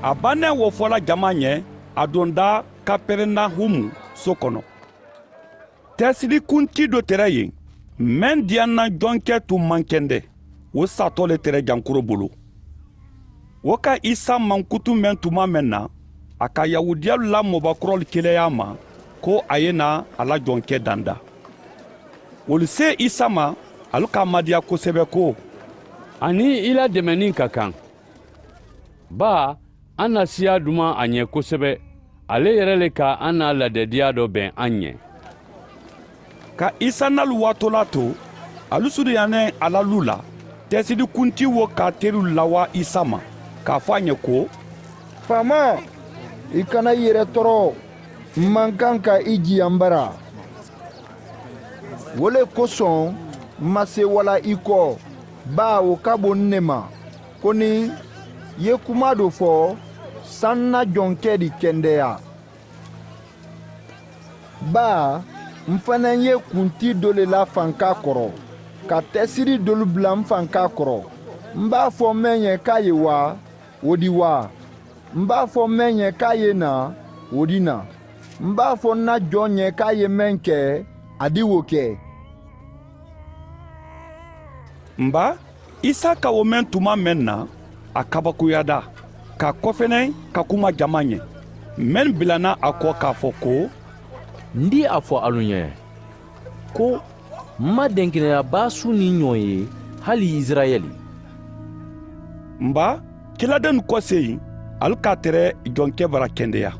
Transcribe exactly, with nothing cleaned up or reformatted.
A bannɛ wo fola jama ɲɛ, a donda kaperenawumu so kono. Tɛsirikunti do tera yen, men diyanna jonkɛ tun man kɛndɛ. Wo saatɔ le tera jankuro bolo. Wo ka isa mankutu men tuma men na, a ka yahudiyalu la mɔbakorɔlu keleya a ma, ko a ye na a la jonkɛ danda. Wolu see isa ma, alu ka a madiya kosɛbɛ ko, a ni i la demenin ka kan. Baa, an na siya duman a ɲɛ kosɛbɛ. Ale yere le ka an na ladediya do ben an ɲɛ. Ka isa nalu waatolaa to, alu suruyanen a la lu la. Tɛsirikunti wo ka a terilu lawa isa ma, k'a fo a ɲɛ ko, faama, i kana i yere tɔrɔ. N man kan ka i jiyan bara. Wo le koson, n ma seewala i kɔ. Baa, wo ka bo n ne ma, ko ni ye kuma do fɔ, san na jonkɛ di kendeya. Baa, n fana ye kunti do le la fanka kɔrɔ, ka tɛsiri dolu bula n fanka kɔrɔ. N b'a fɔ men ye k'a ye wa, wo di wa? N b'a fɔ men ye k'a ye na, wo di na. N b'a fɔ n na jɔn ye k'a ye men kɛ, a di wo kɛ. N ba, isa ka wo men tuma men na, a kabakoyada, ka kɔfɛnɛ ka kuma jama ɲɛ, men bilanna a kɔ k'a fɔ ko, n di a fɔ alu ɲɛ, ko n ma denkinɛya baa su ni ɲɔn ye, hali isirayɛli. N ba, kiladenu kɔseyi, alu k'a tere jonkɛ bara kendeya.